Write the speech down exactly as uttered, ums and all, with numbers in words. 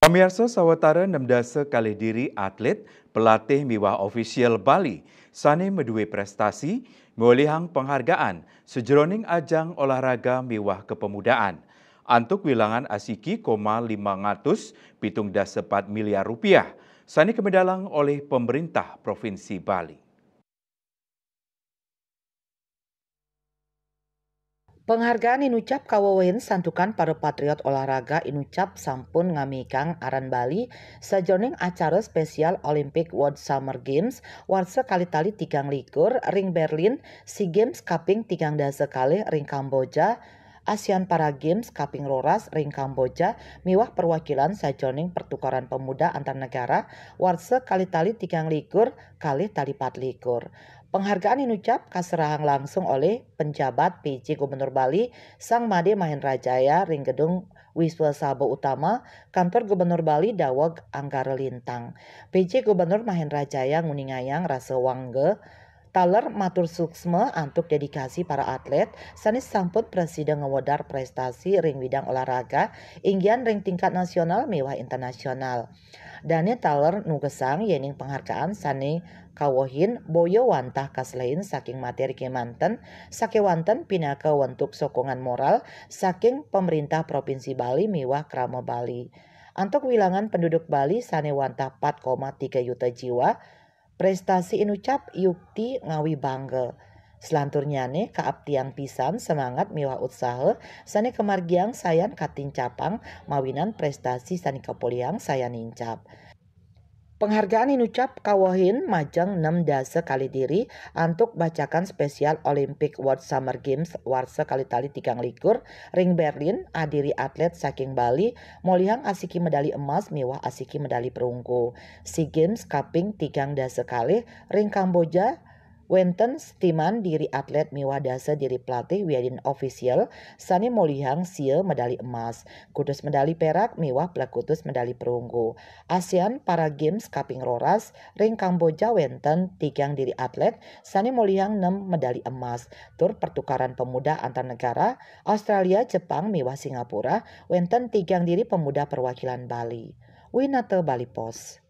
Pamiarsa, sawetara enam dasa kalih diri atlet, pelatih miwah ofisial Bali sane maduwe prestasi miolihang penghargaan sajroning ajang olahraga miwah kepemudaan. Antuk wilangan asiki koma lima atus pitung dasa pat miliar rupiah sane kamedalang olih pemerintah Provinsi Bali. Penghargaan inucap kawewehin santukan para patriot olahraga inucap sampun ngamihang aran Bali sajroning acara spesial Olympic World Summer Games warsa kalih tali tigang likur ring Berlin, SEA Games kaping tigang dasa kalih ring Kamboja, ASEAN Para Games kaping roras ring Kamboja, miwah perwakilan sajroning pertukaran pemuda antar negara warsa kalih tali tigang likur kalih tali pat likur. Penghargaan inucap kaserahang langsung olih penjabat P J Gubernur Bali, Sang Made Mahendra Jaya ring Gedung Wiswa Sabha Utama, Kantor Gubernur Bali, daweg Anggara Lintang. P J Gubernur Mahendra Jaya nguningayang rasa wangga taler matur suksma antuk dedikasi para atlet sane sampun prasida ngwedar prestasi ring widang olahraga, inggihan ring tingkat nasional miwah internasional. Dane taler nugesang yening penghargaan sane kawehin boya wantah kaselehin saking materi kemanten, sakewanten pinaka wentuk sokongan moral saking pemerintah Provinsi Bali miwah Krama Bali. Antuk wilangan penduduk Bali sane wantah pat koma tiga yuta jiwa, prestasi inucap yukti ngawi bangga. Selanturnyane kaaptiang pisan semangat miwah utsaha sane kamargiang sayan katincapang mawinan prestasi sane kapolihang sayan nincap. Penghargaan inucap kawehin majeng enam dasa kalih diri antuk bacakan spesial Olympic World Summer Games warsa kalih tali tigang likur ring Berlin, adiri atlet saking Bali molihang asiki medali emas miwah asiki medali perunggu. SEA Games kaping tigang dasa kalih ring Kamboja, wenten setiman diri atlet miwah dasa diri pelatih wiadin ofisial sane molihang sia medali emas, kutus medali perak miwah plekutus medali perunggu. ASEAN Para Games kaping roras ring Kamboja wenten tigang diri atlet sane molihang nem medali emas, tur pertukaran pemuda antar negara, Australia, Jepang, miwah Singapura, wenten tigang diri pemuda perwakilan Bali. Winata Bali Post.